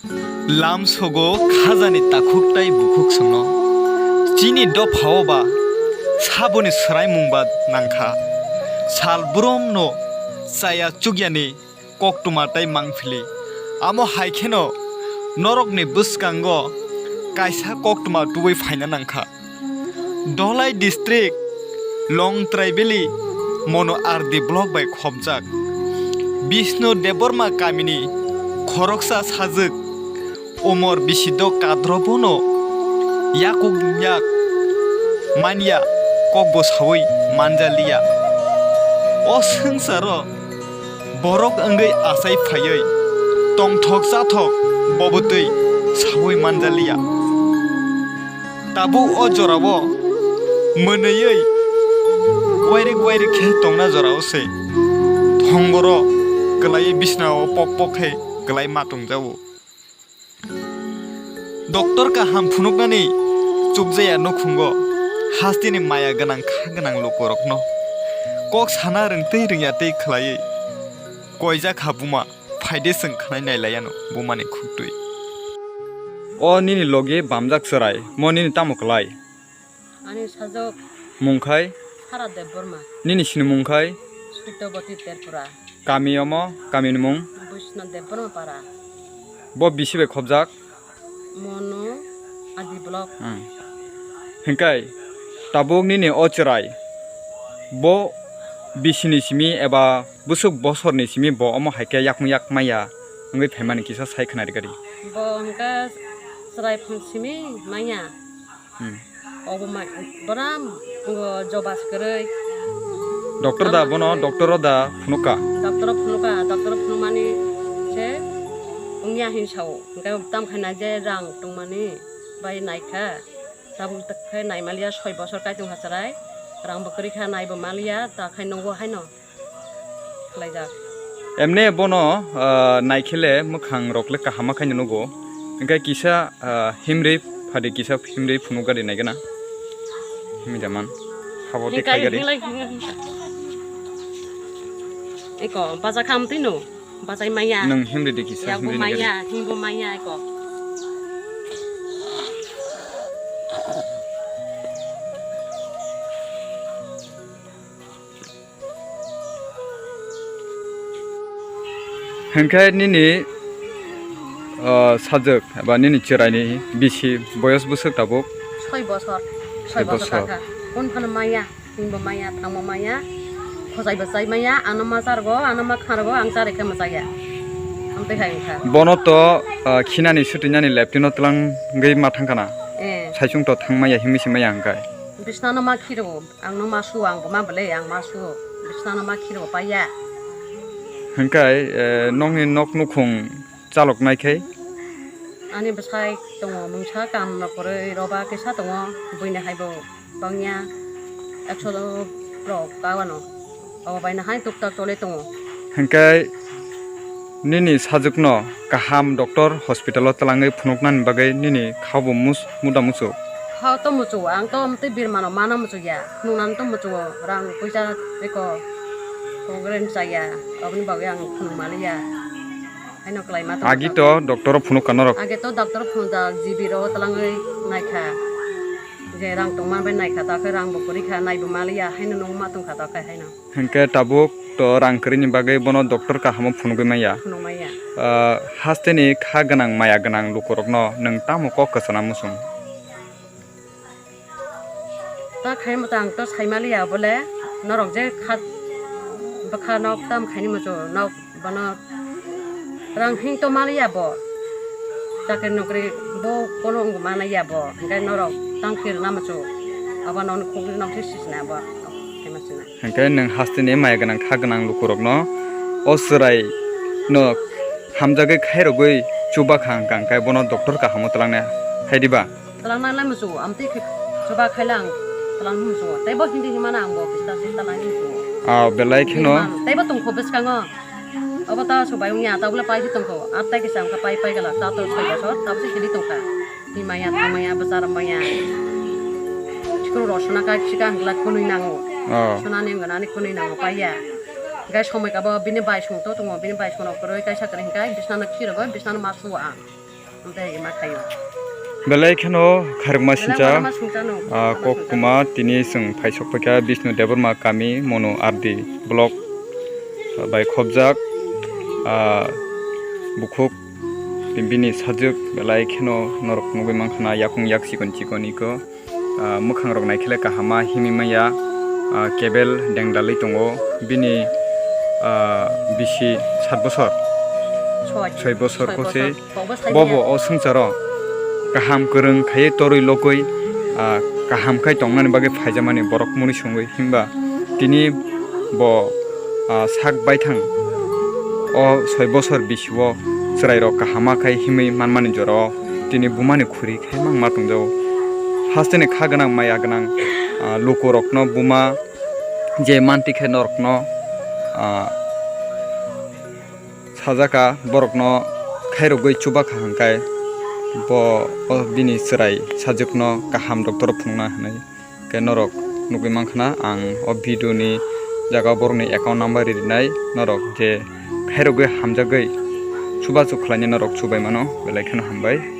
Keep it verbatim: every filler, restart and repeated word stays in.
Lamsogo khajani takhuk tai bukhuk songno. Chini dophao ba saboni swraimung ba nangkha. Sal bromno chaya chukyani koktwma tai mangphili. Amo hai kheno norokni bwskango kaisa koktwma tubui phaina nangkha. Dholai district, Longtrai Valley, Mono R D block bai khopjak. Bishnu Debbarma kamini khoroksa sajwk, umor bisi do kadro bono yakung yak manya kokbo saui manjaliya. O swngcharo borok wngwi achai phaiwi tongthok chathok bobotwi saui manjaliya. Tabuk o jorao mwnwiwi wairik wairik khe tongna jorao se thongoro kwlaiwi bisnao pok pok khe kwlai ma tongjago. Doctor kaham phunuknani chukjaya nukhungo hasteni maya gwnang kha gwnang lukorokno kok sana rwngtwi rwngya tei khwlaiwi koijak ha buma. Phaide chwng khwnai nailaiyano bumani khuktwi. O nini logi bamjak chwrai, mo nini tamo kwlai? Ani sajwk. Mung khai? Sara Debbarma. Nini sinimung khai? Suitobati Terpura. Kami omo, kamini mung? Bishnu Debbarma para. Bo bisi bai khopjak? Mono R D block. Hmm. Hingkai tabuk nini o chwrai bo bisini simi eba bwswk bosorni simi bo omo hai khe yakung yak maya wngwi phaimani kisa sai khna rikadi. Bo hwnkhe chwrai phung simi maya. Hmm. Obo ma-, bono bo joba se kwrwi. Doctor da bono, doctor o da phunukha? Doctor o phunukha, doctor o phunukmani se wngya hin sao. Hwnkhe tamo khe nai je rang tongmani bai naikha. Tabuk khe naimaliya soi bosor kaitung ha chwrai. Rang bo kwrwi kha, nai bo maliya, ta khai nungo haino. Khlaijak. Emne bono, ah, naikhele mwkhang rok le kaham khaino nugo. Hingkhe kisa, ah, himri phadi kisa himri phunuk gari naigana. Himri jaman. Habo te khai gari. Eko, baja kham tino. Bajai maya. Nung himri de kisa, yago himri naigari. Maya, himbo maya eko. Hingkhe nini, ah, sajwk eba nini chwraini bisi boyos bwswk tabuk? Soi bosor. Soi bosor. Soi bosor kakha. Kun phano maya, hinbo maya, thangbo maya, khojai bo chai maya, ano ma chargo, ano ma khargo, ang charai khe mwchaya. Amtwi hai wngkha. Bono to, ah, khinani sutinani leptino twlangwi ma thangkhana? Eh. Saichung to thangmaya, himwi si maya hingkhe. Bisnano ma khiro. Ang no ma suo, ang bo ma belai, ang ma suo. Bisna no ma khiro paiya. Hingkai, eh, nokni nok nukhung chalok nai khai? Ani bwsai tongo, mungsa kam no kwrwi, roba kisa tongo, buini hai bo bangya, ekso rok kawano. Obo bai no hai tuktak choli tongo. Hingkai, nini sajwkno kaham doctor hospital o twlangwi phunuknani bagwi nini kha bo mus-, muda muchuk? Kha to muchuk, ang to amtwi birmano mana muchukya, phunuknani to muchugo, rang puisa eko program chaya, aboni bagwi ang phunuk maliya, haino kwlai ma tongkha. Agi to doctor o phunukka norok? Age to doctor phunukjak, G B ro twlangwi naikha, je rang tongma bai naikha, takhe rang bo kwrwi kha, naibo maliya, haino nungma tongkha, takhe haino. Hingke tabuk to rang kwrwini bagwi bono doctor kahamo phunugwi manya. Phunuk manya. Ah, hasteni kha gwnang maya gwnang lukurokno nwng tamo kok kwchana muchung? Ta khaimwtang to saimaliya bole, norok je kha bwkha nok tam khaini muchung, nok bono rang hing to maliya bo. Chakri nokri bo kono wngwi manliya bo, hingke norok tang khe rwna muchung. Abo nokni khukri nok se sisna bo, khaima sina. Hingke nwng hasteni maya gwnang kha gwnang lukurokno o chwraino hamjagwi khairogwi chubakha hwnkha, hingke bono doctor kahamo twlangnai hai diba? Twlangnai lai muchungo, amtwi khe chuba khaila ang twlang muchungo. Teibo hindi himana ang bo kisa se twlangnai muchungo. Ah, belai kheno. Teibo tongkho bwskango. Obo ta subai wngya, ta bole pai se tongkho. Ar tai kisa wngkha pai pai gala, ta to soi bosor, ta bole se hindi tongkha. Himaya, thamaya, bwchar maya. Sikuru rok sona kai sika hingla kunui nango. Oh. Sonani wngkha nani kunui nango paiya. Gai somoi kabo bini bai song to tongo, bini bai song rok kwrwi kaisa kwrwi hingkai bisnano khirogo, bisnano ma suo ang. Belai kheno khairokma sincha, ah, kok kuma tini chwng phaisok paikha Bishnu Debbarma kami Monu R D block, ah, bai khobjak, ah, bukhuk bini sajwk belai kheno norok nugwi mankha na yakung yak chikon chikon iko. Ah, mwkhang rok naikhe le kaham ma himwi manya, ah, kebel dengdalwi tongo. Bini, ah, bisi sat bosor, soi bosor kose. Bobo o swngcharo kaham kwrwng khaiwi torwi lokwi, ah, kaham khai tongnani bagwi phaijamani borok muni songwi himba tini bo, ah, sak baithang o soi bosor bisio chwrairok kaham ma khai himwi manmani jorao tini bumani khuri khe mangma tongjago. Hasteni kha gwnang maya gwnang, ah, lukurokno buma je manti khe norokno, ah, sajaka borokno khairogwi chubakha hwnkhe bo o bini chwrai sajwkno kaham doctor phunukna hwnwi khe norok nugwi mankha na ang o video ni jaga borokni account number rinai norok je khairogwi hamjagwi chubachu khlainai norok chubaimano belai kheno hambai.